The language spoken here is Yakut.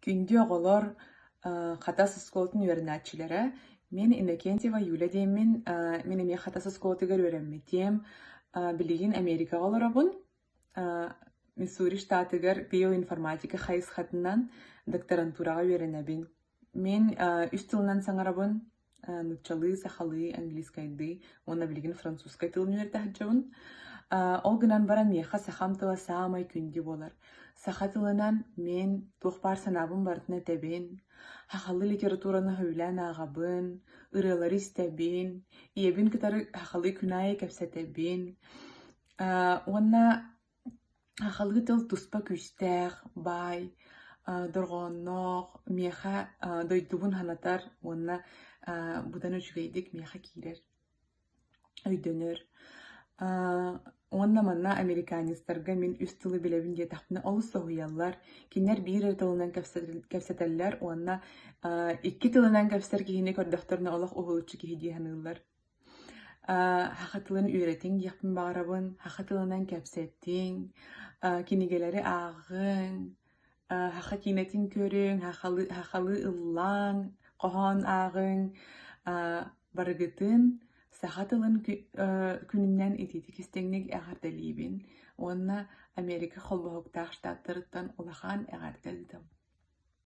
Күндү оҕолор, Хатас оскуолатын үөрэнээччилэрэ, мин Иннокентьева Юля диэммин, мин эмиэ Хатас оскуолатыгар үөрэммитим. Билигин Америкаҕа олоробун. Миссури штатыгар биоинформатика хайысхатынан докторантураҕа үөрэнэбин. Мин үс тылынан саҥарабын: нууччалыы, сахалыы, английскайдыы уонна билигин французскай тылын үөрэтэ сылдьабын. Ол гынан баран миэхэ сахам тыла саамай күндү буолар. Саха тылынан мин туох баар санаабын барытын этэбин, сахалыы литератураны сөбүлээн ааҕабын, ырыалары истэбин, ийэбин кытары сахалыы күн аайы кэпсэтэбин. Уонна Сахалыы тыл туспа күүстээх, баай, дорҕоонноох, миэхэ дойдубун санатар уонна быдан үчүгэйдик миэхэ киирэр, өйдөнөр. Уонна манна американецтарга мин үс тылы билэбин диэтэхпинэ олус соһуйаллар. Кинилэр биир эрэ тылынан кэпсэтэллэр уонна икки тылынан кэпсэтэр киһини көрдөхтөрүнэ олох уһулуччу киһи дии саныыллар. Саха тылын үөрэтиҥ диэхпин баҕарабын, саха тылынан кэпсэтиҥ, кинигэлэри ааҕыҥ, саха киинэтин көрүҥ, сахалыы ыллааҥ, хоһоон ааҕыҥ, барыгытын саха тылын күнүнэн итиитик истиҥник эҕэрдэлиибин уонна Америка Холбоһуктаах Штаттарыттан улахан эҕэрдэ ыытабын.